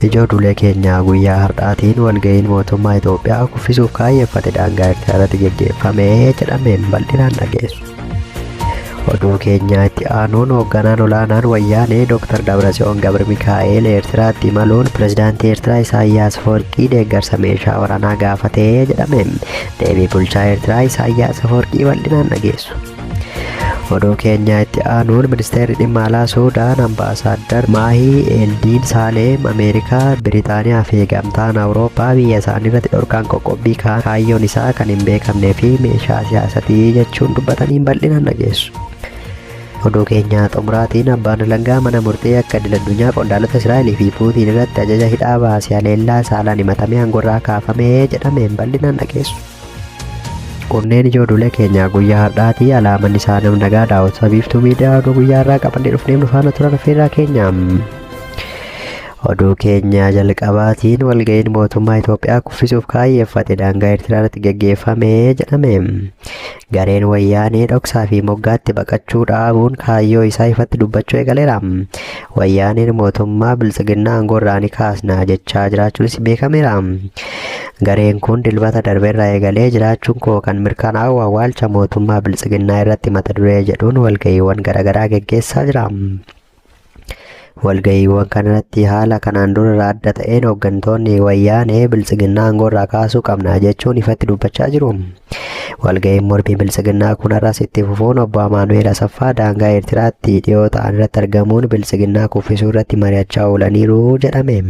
Ijoo dulee keenyaa guyyaa har'aatiin walga'iin mootummaa Itoophiyaa kuffisuuf kaayyeffate daangaa Eertiraa irratti geggeeffame jedhameen bal'inaan dhageessu. Oduu keenya itti aanuun hoogganaan olaanaan wayyaanee Dr. Dabratsiyoon Gabra Mikaa'el Eertiraatti imaluun pirezidaantii Eertiraa Isaayyaas Afawarqii deeggarsa meeshaa waraanaa gaafatee jedhame. Deebii bulchaa Eertiraa Isaayyaas Afawarqii bal'inaan dhageessu. Oduu keenya itti aanuun ministeerri dhimma alaa Suudaan ambaasaaddar Maahii Eeldiin Saaleem Ameerikaa, Biriitaaniyaa fi gamtaan Awurooppaa biyya isaanii irratti dhorkaan qoqqobbii kaayyoon isaa kan hin beekamnee fi meeshaa siyaasatii jechuun dubbataniin bal'inaan dhageessu. Oduu keenya xumuraatiin abbaan alangaa mana murtii akka idil addunyaa qondaalota Israa'elii fi Puutiin irratti ajaja hidhaa baase haleellaa saalaan himatamee aangorraa kaafamee jedhameen bal'inaan dhageessu. Kunneen ijoo dulee keenya guyyaa har'aati. Alaamanni isaa nam nagaa daawwattoota Biiftuu Miidiyaa oduu guyyaa har'aa qabannee dhufneef nu faana turan affeerraa keenya. Oduu keenya jalqabaatiin walga'iin mootummaa Itoophiyaa kuffisuuf kaayyeeffate daangaa Eertiraa irratti geggeeffame jedhame. Gareen wayyaanee dhoksaa fi moggaatti baqachuu dhaabuun kaayyoo isaa ifatti dubbachuu eegaleera. Wayyaaneen mootummaa biltsiginnaa aangoorraa ni kaasna jechaa jiraachuunis beekameera. Gareen kun dilbata darbeerraa eegalee jiraachuun koo kan mirkanaa'u awwaalcha mootummaa biltsiginnaa irratti mata duree jedhuun walga'iiwwan garaagaraa geggeessaa jira. Walga'iiwwan kanarratti haala kanaan dura irraa adda ta'een hooggantoonni wayyaanee biltsiginnaa aangoorraa kaasuu qabna jechuun ifatti dubbachaa jiru. Walga'iin mormii biltsiginnaa kun har'as itti fufuun obbo Amaanu'eel Asaffaa daangaa Eertiraatti dhiyoo ta'an irratti argamuun biltsiginnaa kuffisuu irratti mari'achaa oolaniiru jedhame.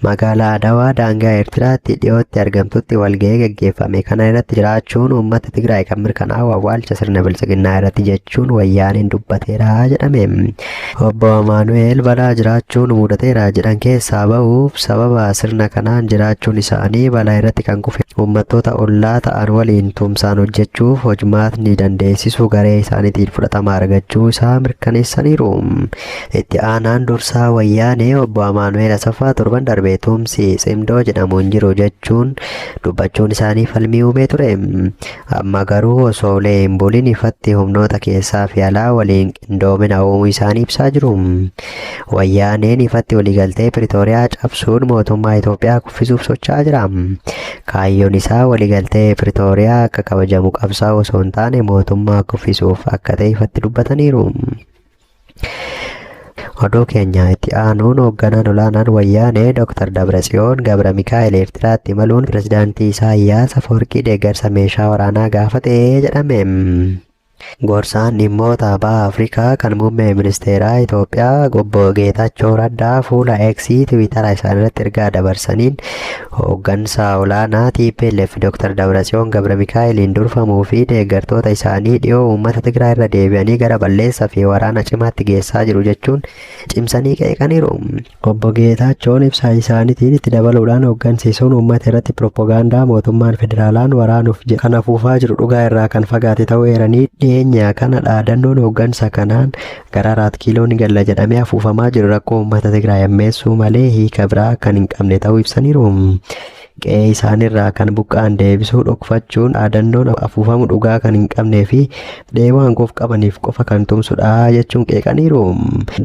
Magaalaa Adawaa daangaa Eertiraatti dhiyootti argamtutti walga'ii gaggeeffame kana irratti jiraachuun uummata Tigraay kan mirkanaa'u awwaalcha sirna biltsiginnaa irratti jechuun wayyaaneen dubbateera jedhame. Obbo Amaanu'eel balaa jiraachuun mudateera jedhan keessaa bahuuf sababa sirna kanaan jiraachuun isaanii balaa irratti kan kufe uummattoota ollaa ta'an waliin tumsaan hojjechuuf hojmaatni dandeessisu garee isaaniitiin fudhatama argachuu isaa mirkaneessaniiru. Itti aanaan dursaa wayyaanee obbo Amaanu'eel Asaffaa torban darbe tumsi Tsimdoo jedhamu hin jiru jechuun dubbachuun isaanii falmii uumee ture. Amma garuu osoo ulee hin bulin ifatti humnoota keessaa fi alaa waliin qindoomina uumuu isaanii ibsaa jiru. Wayyaaneen ifatti waliigaltee Piriitooriyaa cabsuun mootummaa Itoophiyaa kuffisuuf socho'aa jira. Kaayyoon isaa waliigaltee Piriitooriyaa akka kabajamu qabsaa'uu osoo hin taane mootummaa kuffisuuf akka ta'e ifatti dubbataniiru. Oduu keenya itti aanuun hoogganaan olaanaan wayyaanee Dr. Dabratsiyoon Gabra Mikaa'el Eertiraatti imaluun pirezidaantii Isaayyaas Afawarqii deeggarsa meeshaa waraanaa gaafate jedhame. Gorsaan dhimmoota baha Afrikaa kan muummee ministeeraa Itoophiyaa obbo Geetaachoo Raddaa fuula X Tiwiitara isaanii irratti ergaa dabarsaniin hooggansa olaanaa TPLF Dr. Dabratsiyoon Gabra Mikaa'eliin durfamuu fi deeggartoota isaanii dhiyoo uummata Tigraay irra deebi'anii gara balleessaa fi waraana cimaatti geessaa jiru jechuun cimsanii qeeqaniiru. Obbo Geetaachoon ibsa isaaniitiin itti dabaluudhaan hooggansiisuun uummata irratti pirooppogaandaa mootummaan federaalaan waraanuuf kan afuufaa jiru dhugaa irraa kan fagaate ta'uu eeranii dhiyeenya kana dhaadannoon hooggansa kanaan gara Araat Kiiloo ni galla jedhamee afuufamaa jiru rakkoo uummata Tigraay hammeessuu malee hiika biraa kan hin qabne ta'uu ibsaniiru. Qe'ee isaaniirraa kan buqqa'an deebisuu dhokfachuun dhaadannoon afuufamu dhugaa kan hin qabnee fi dheebuu aangoof qabaniif qofa kan tumsudha jechuun qeeqaniiru.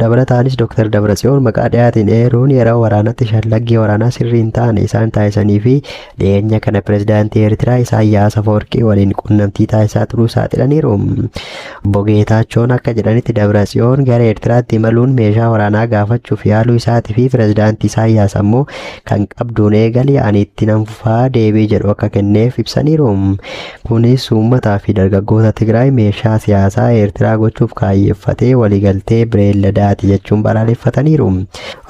Dabalataanis Dr. Dabratsiyoon maqaa dhiyaatiin eeruun yeroo waraanatti shallaggii waraanaa sirrii hin taane isaan taasisanii fi dhiyeenya kana pirezidaantii Eertiraa Isaayyaas Afawarqii waliin qunnamtii taasisaa turuu saaxilaniiru. Obbo Geetaachoon akka jedhanitti Dabratsiyoon gara Eertiraatti imaluun meeshaa waraanaa gaafachuuf yaaluu isaatii fi pirezidaantii Isaayyaas ammoo kan qabduun eegali ani itti nan fufaa deebii jedhu akka kenneef ibsaniiru. Kunis uummataa fi dargaggoota Tigraay meeshaa siyaasaa Eertiraa gochuuf kaayyeeffatee waliigaltee Bireelladaati jechuun balaaleffataniiru.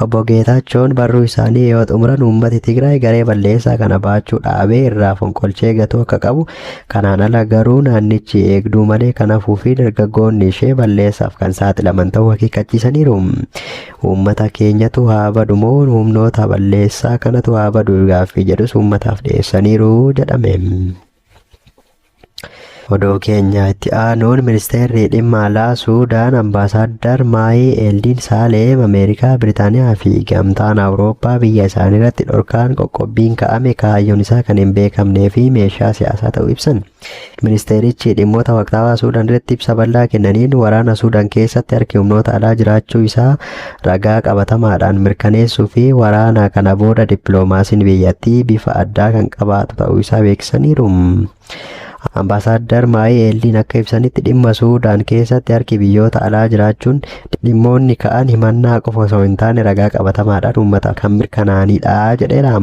Obbo Geetaachoon barruu isaanii yoo xumuran uummati Tigraay garee balleessaa kana baachuu dhaabee irraa fonqolchee gatuu akka qabu kanaan ala garuu naannichi eegduu malee kan hafuu fi dargaggoonni ishee balleessaaf kan saaxilaman ta'uu akeekkachiisaniiru. Uummata keenyatu haa badu moo humnoota balleessaa kanatu haa badu gaaffii jedhus uummataaf dhiyeessaniiru jedhame. Oduu keenya itti aanuun ministeerri dhimma alaa Suudaan Ambaasaaddar Maayii Eeldiin Saaleem Ameerikaa, Biriitaaniyaa fi gamtaan Awurooppaa biyya isaanii irratti dhorkaan qoqqobbiin ka'ame kaayyoon isaa kan hin beekamnee fi meeshaa siyaasaa ta'uu ibsan. Ministeerichi dhimmoota waqtaawaa Suudaan irratti ibsa bal'aa kennaniin waraana Suudaan keessatti harki humnoota alaa jiraachuu isaa ragaa qabatamaadhaan mirkaneessuu fi waraana kana booda dippiloomaasiin biyyattii bifa addaa kan qabaatu ta'uu isaa beeksisaniiru. Ambaasaaddar Maayii Eeldiin akka ibsanitti dhimma Suudaan keessatti harki biyyoota alaa jiraachuun dhimmoonni ka'an himannaa qofa osoo hin taane ragaa qabatamaadhaan uummata kan mirkanaa'anidha jedheera.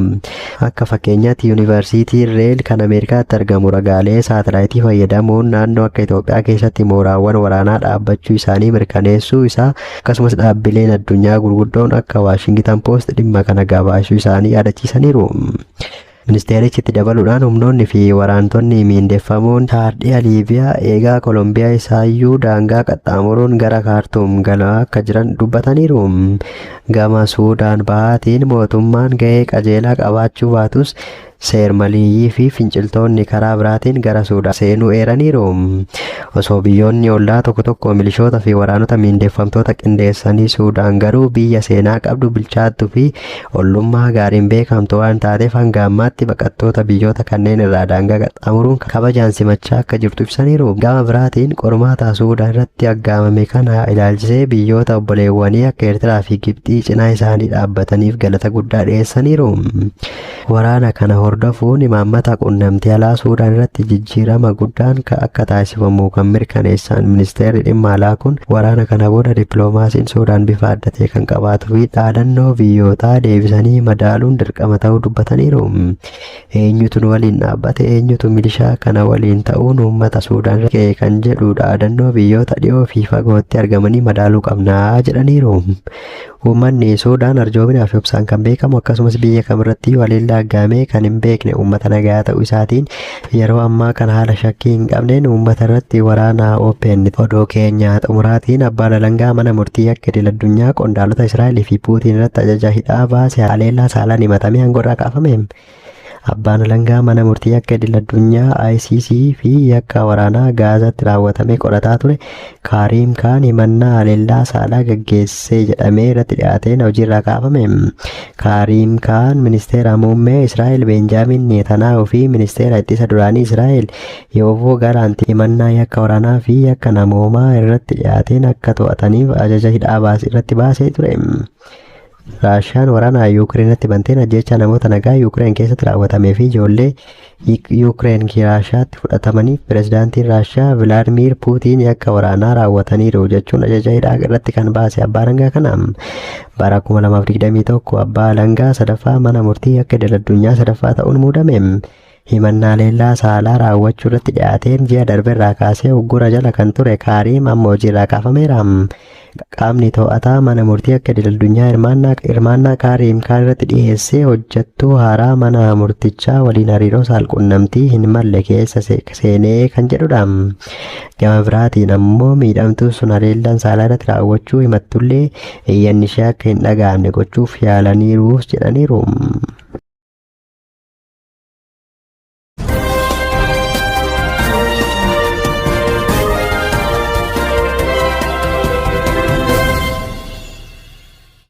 Akka fakkeenyaatti Yuunivarsiitiin Reel kan Ameerikaatti argamu ragaalee saatalaayitii fayyadamuun naannoo akka Itoophiyaa keessatti mooraawwan waraanaa dhaabbachuu isaanii mirkaneessuu isaa, akkasumas dhaabbileen addunyaa gurguddoon akka Waashingitan Poost dhimma kana gabaasuu isaanii yaadachiisaniiru. Ministeerichi itti dabaluudhaan humnoonni fi waraantonni miindeffamuun Chaardiyaa, Liibiyaa, eegaa Kolombiyaa isaayyuu daangaa qaxxaamuruun gara Kaartuum galaa akka jiran dubbataniiru. Gama Suudaan Bahaatiin mootummaan gahee qajeelaa qabaachuu baatus seermaleeyyii fi finciltoonni karaa biraatiin gara Suudaan seenuu eeraniiru. Osoo biyyoonni ollaa tokko tokko milishoota fi waraanota miindeffamtoota qindeessanii, Suudaan garuu biyya seenaa qabdu, bilchaattuu fi ollummaa gaariin beekamtu waan taateef hanga ammaatti baqattoota biyyoota kanneen irraa daangaa qaxxaamuruun kabajaan simachaa akka jirtu ibsaniiru. Gama biraatiin qormaata Suudaan irratti aggaamame kana ilaalchisee biyyoota obboleewwanii akka Eertiraa fi Gibxii cinaa isaanii dhaabbataniif galata guddaa dhiyeessaniiru. Waraana kana hordofuun imaammata qunnamtii alaa Suudaan irratti jijjiirama guddaan akka taasifamu kan mirkaneessan ministeerri dhimma alaa kun, waraana kana booda dippiloomaasiin Suudaan bifa adda ta'e kan qabaatuu fi dhaadannoo biyyootaa deebisanii madaaluun dirqama ta'uu dubbataniiru. Eenyutu nu waliin dhaabbate, eenyutu milishaa kana waliin ta'uun uummata Suudaan ga'e kan jedhu dhaadannoo biyyoota dhiyoo fi fagootti argamanii madaaluu qabnaa jedhaniiru. Uummanni Suudaan arjoominaa fi obsaan kan beekamu, akkasumas biyya kamirratti haleellaa aggaamee kan hin beekne uummata nagaa ta'uu isaatiin yeroo ammaa kana haala shakkii hin qabneen uummata irratti waraana OPN. Oduu keenya xumuraatiin abbaan alangaa mana murtii akka idil addunyaa qondaalota Israa'elii fi Puutiin irratti ajaja hidhaa baase haleellaa saalaan himatamee aangoo kaafame. Abbaan alangaa mana murtii akka idil addunyaa ICC fi yakka waraanaa Gaazaatti raawwatamee qorataa ture Kaariim Kaan himannaa haleellaa saalaa gaggeessee jedhamee irratti dhiyaateen hojiirraa kaafame. Kaariim Kaan ministeera muummee Israa'el Beenjaamin Netanyaahuu fi ministeera ittisa duraanii Israa'el Yoovoo Galaanti himannaa yakka waraanaa fi yakka namoomaa irratti dhiyaateen akka to'ataniif ajaja hidhaa irratti baasee ture. Raashiyaan waraana Yuukireenatti banteen ajjeechaa namoota nagaa Yuukireen keessatti raawwatamee fi ijoollee Yuukireen Raashiyaatti fudhatamaniif pirezidaantiin Raashiyaa Vilaadimiir Puutiin yakka waraanaa raawwataniiru jechuun ajaja hidhaa irratti kan baase abbaa alangaa kana. Bara 2021 abbaa alangaa sadaffaa mana murtii yakka idil addunyaa sadaffaa ta'uun muudame. Himannaa haleellaa saalaa raawwachuu irratti dhiyaateen ji'a darbe irraa kaasee uggura jala kan ture Kaariim amma hojiirraa kaafameera. Qaamni to'ataa mana murtii akka idil addunyaa hirmaannaa Kaariim Kaan irratti dhiyeessee hojjettuu haaraa mana murtichaa waliin hariiroo saalqunnamtii hin malle keessa seenee kan jedhudha. Gama biraatiin ammoo miidhamtuun sun haleellaan saalaa irratti raawwachuu himattullee iyyanni ishee akka hin dhaga'amne gochuuf yaalaniiru jedhaniiru.